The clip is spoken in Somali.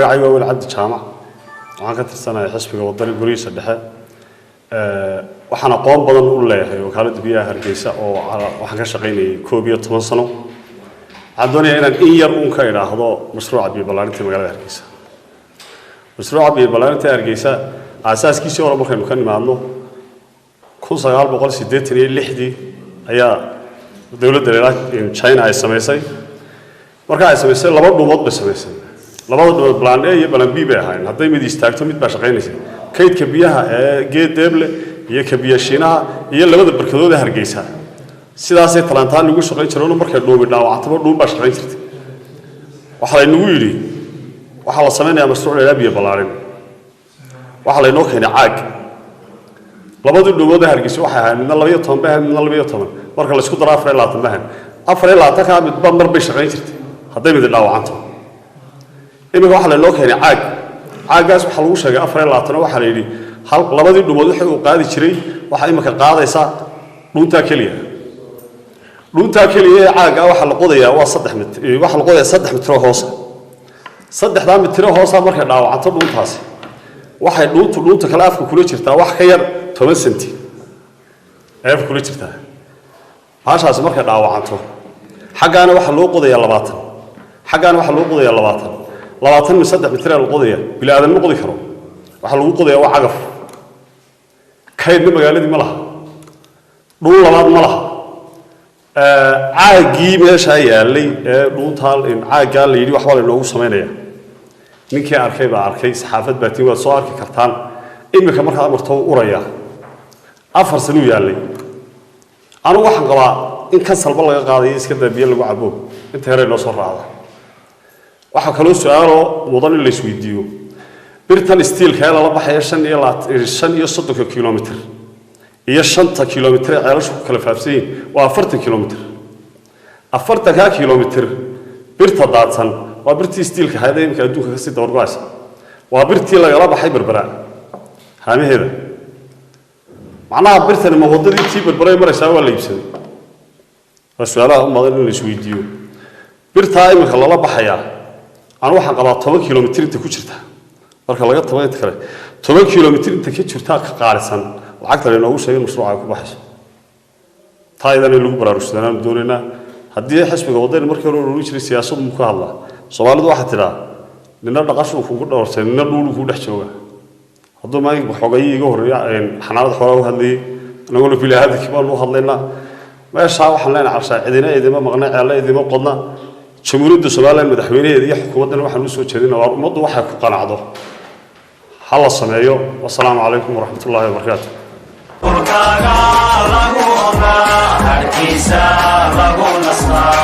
Magacaygu waa Weli Cabdi Jaamac. Waxaan ka tirsanahay xisbiga Wadani gurihiisa dhexe. Waxaan aqoon badan u leeyahay Wakaaladda Biyaha Hargeysa oo waxaan ka shaqaynayay 11 sano. Waxaan doonayaa inaan in yar uun ka idhaahdo mashruuca biyo ballaarinta magaalada Hargeysa. Mashruuca biyo ballaarinta Hargeysa aasaaskiisii hore markaynu ka nimaadno, 1986-dii ayaa dowladda la China ay samaysay. Marka ay samaysay, laba dhuumood bay samaysay. Labada dhuumood plan A iyo plan B bay ahaayeen. Hadday mid istaagto, mid baa shaqaynaysa. Kaydka biyaha ee Geed Deeble iyo ka biyo Shiinaha iyo labada barkadood ee Hargeysa sidaasay talantaan lagu shaqayn jireen. Markay dhuumi dhaawacantaba, dhuum baa shaqayn jirtay. Waxaa laynagu yidhi waxaa la samaynayaa mashruuc la yidhaha biyo ballaarin. Waxaa laynoo keenay caag. Labadii dhuumood ee Hargeysa waxay ahayd midna 12 bay ahayd, midna 12. Marka la isku daro, 24 bay ahayd. 24-kaa midba mar bay shaqayn jirtay hadday midi dhaawacanto. Iminka waxaa laynoo keenay caag. Caaggaas waxaa lagu sheegay 24 oo waxaa la yidhi hal labadii dhuumood wixii uu qaadi jiray waxaa iminka qaadaysa dhuuntaa keliya. Dhuuntaa keliya ee caagga waxaa la qodayaa waa 3 mitr. Waxaa la qodayaa 3 mitro hoose. Saddexdaa mitro hoosa markay dhaawacanto dhuuntaasi, waxay dhuuntu dhuunta kale afka kula jirtaa wax ka yar 10 senti ay afka kula jirtaa. Baashaasi markay dhaawacanto, xaggaana waxaa loo qodayaa 20, xaggaana waxaa loo qodayaa 20. 20 min 3 mitr la qodaya. Bini aadan ma qodi karo. Waxaa lagu qodayaa waa cagaf. Kaydna magaaladii ma laha, dhuun labaad ma laha. Caaggii meeshaa yaalay ee dhuuntaa caaggaa la yidhi waxbaa laynoogu samaynaya, ninkii arkay baa arkay. Saxaafad baa tiin, waad soo arki kartaan. Iminka markaad amarto wuu urayaa. 4 sanuu yaallay. Anigu waxaan qabaa in kansalba laga qaadayo, iska daa biyo lagu cabo, inta hore noo soo raacda. Waxaa kaloo su-aaloo mudan in la isweydiiyo: birtan steelka ee lala baxaya 35-ka kilomitr iyo 5-ta kilomitr ee ceelashu ku kala faafsan yihiin waa 40 kilomitr. 40-kaa kilomitr birta daadsan waa birtii steelka ahayd ee imika adduunka kasii dabargo-aysa. Waa birtii lagala baxay Berbera haamaheeda. Macnaha birtani ma waddadii tii Berberay maraysaa waa la iibsaday? Waa su-aalaha u mudan in la isweydiiyo. Birtaa iminka lala baxayaa, anu waxaan qabaa 10 kilomitr inta ku jirta marka laga tago inta kale, 10 kilomitr inta ka jirtaa ka qaalisan lacagta laynoogu sheegay mashruuca ay ku baxayso. Taa idan in lagu baraarugsanaanu doonaynaa. Haddii xisbiga Wadani markii hore oran jiray siyaasadu mu ka hadlaa, Soomaalidu waxaa tidhaa nina dhaqashuu kugu dhowrtay, nina dhuulu kuu dhex jooga. Hadduu maalinka xogayii iga horreeya xanaanada xoolaha u hadlayay, anaguna bini-aadamkii baanu u hadlaynaa. Meeshaa waxaan leenahay carshaa cidina idima maqna, ceella idima qodna. Jamhuuriyadda Somaliland madaxweynaheeda iyo xukuumaddana waxaan usoo jeedina waar ummaddu waxay ku qanacdo ha la sameeyo. Wasalaamu calaykum waraxmat ullaahi wabarakaatu. Dhulkaaga lagu ogaa, harkiisa lagu nastaa.